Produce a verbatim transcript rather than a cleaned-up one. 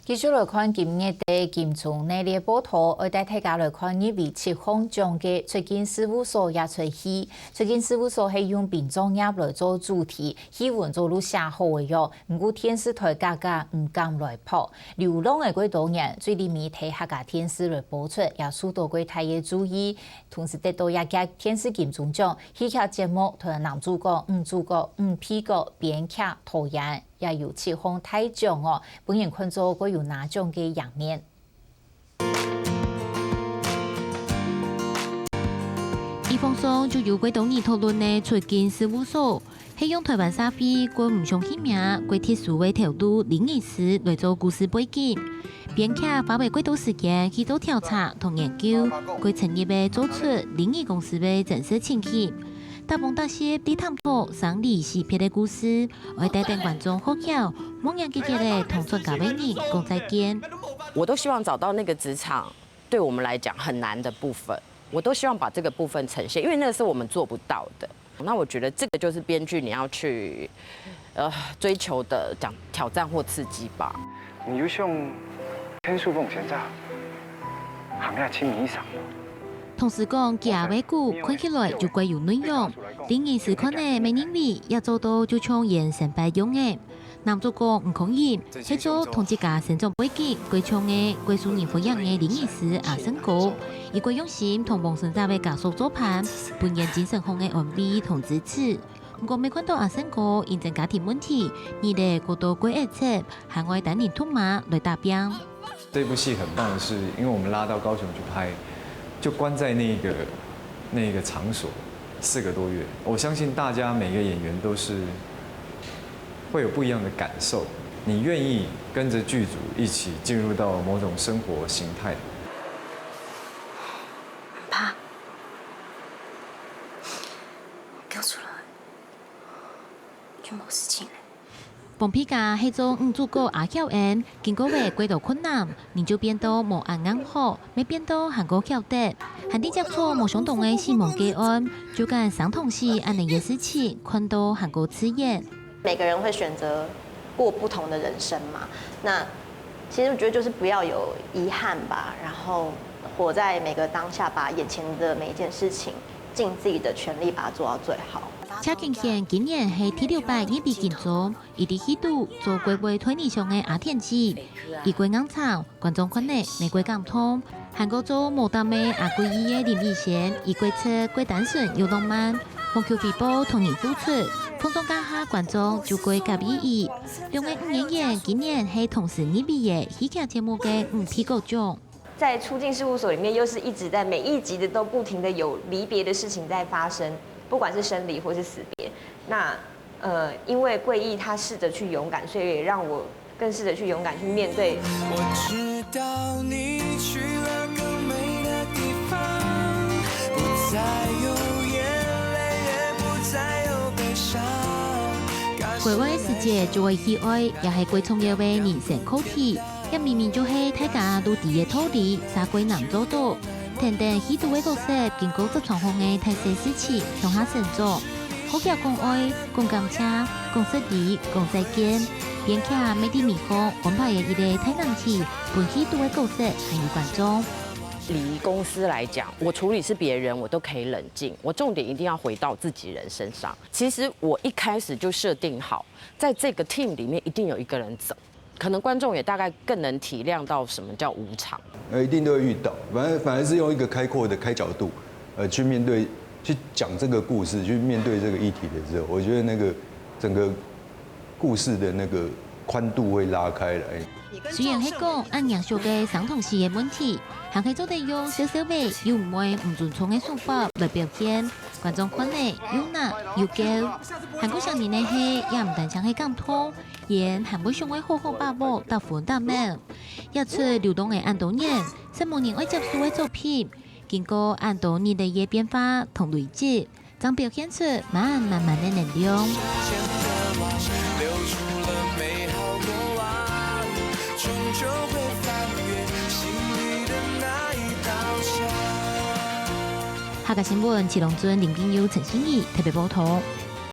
繼續來看今日个金鐘系列報導，愛帶大家來看入圍七項獎个《出境事務所》這齣戲。《出境事務所》係用殯葬業來做主題，戲文做到寫好个喲，毋過電視台價格毋敢來拍。流浪个過多年，最尾係客家電視來播出，也受到過大个注意。同時得到這屆電視金鐘獎戲劇節目團男主角、女主角、女配角、編劇、導演， 也有七項大獎哦，分人看做過有拿獎个贏面。一放送就有過多人討論个《出境事務所》，係用台灣社會過毋想去名、過特殊个頭路李醫師來做故事背景。編劇花費過多時間去做調查同研究，過深入个做出李醫公司个真實情形。搭幫搭接地探討生離死別个故事， 愛帶等觀眾好巧，望眼結結个同全家个人講再見。我都希望找到那个职场对我们来讲很难的部分，我都希望把这个部分呈现，因为那个是我们做不到的。那我觉得这个就是编剧你要去呃追求的讲挑战或刺激吧。你就像天数奉献者，行下清明一场。同時講，佢个故看起來就過有內容，李醫師看个每認為也做到就像演神擺樣个。 男主角吳匡仁係做同自家成長背景過像个過受人歡迎个李醫師阿勝哥，佢過用心同往生者个家屬做伴，分人精神上个安慰同支持。毋過，每看到阿勝哥因為家庭問題，日日過到過夜節，還愛單人獨馬來打拚。 这部戏很棒的是，因为我们拉到高雄去拍，就关在那个那个场所四个多月。我相信大家每个演员都是会有不一样的感受。你愿意跟着剧组一起进入到某种生活形态？怕，讲出来就没事情了。 王佩嘉係做女主角阿曉恩，經過了幾多困難，人就變到無恁硬殼，乜變到還過曉得，還在接觸無相同个死亡個案，就將生同死恁樣个事情看到還過刺眼。每个人会选择过不同的人生嘛，那其实我觉得就是不要有遗憾吧，然后活在每个当下，把眼前的每一件事情尽自己的全力把它做到最好。謝金賢今年係第六擺入圍金鐘， 佢在戲肚做過會推理上个阿天子，佢過硬撐，觀眾看了乜過感動。還過做無膽个阿貴姨个林雨賢，佢過直過單純又浪漫，無求回報同人付出，放上架下觀眾就過合意佢。兩个女演員今年係同時入圍个戲劇節目个女配角獎。在出境事务所里面，又是一直在每一集的都不停的有离别的事情在发生，不管是生离或是死别。那 呃，因为贵义他试着去勇敢，所以也让我更试着去勇敢去面对。我知道你去了更美的地方，不再有眼泪，也不再有悲伤。過愛个時節就會去愛，也係過重要个人生課題。這明明就係大家都知个道理，煞過難做到。 跈等戲肚个角色，經過職場項个大細事情，向下成長。好巧講愛、講感謝、講失禮、講再見。編劇乜在尾項安排个一个大難題，分戲肚个角色還有觀眾。以公司来讲，我处理是别人，我都可以冷静，我重点一定要回到自己人身上。其实我一开始就设定好，在这个 team 里面一定有一个人走，可能观众也大概更能体谅到什么叫无常。呃，一定都会遇到，反而反而是用一个开阔的开角度，呃，去面对、去讲这个故事，去面对这个议题的时候，我觉得那个整个故事的那个宽度会拉开来。雖然係講恁嚴肅个生同死个問題，還係做得用笑笑个，又毋會毋尊重个手法來表現。觀眾看了又納又噭，還過想念个係，也毋單淨係感動， 人還會想愛好好把握逐分逐秒。這齣流浪了恁多年，煞無人愛接受个作品，經過恁多年个變化同累積，正表現出滿滿滿个能量。客家新聞，徐龍尊、林冰佑、陳信義特別報導。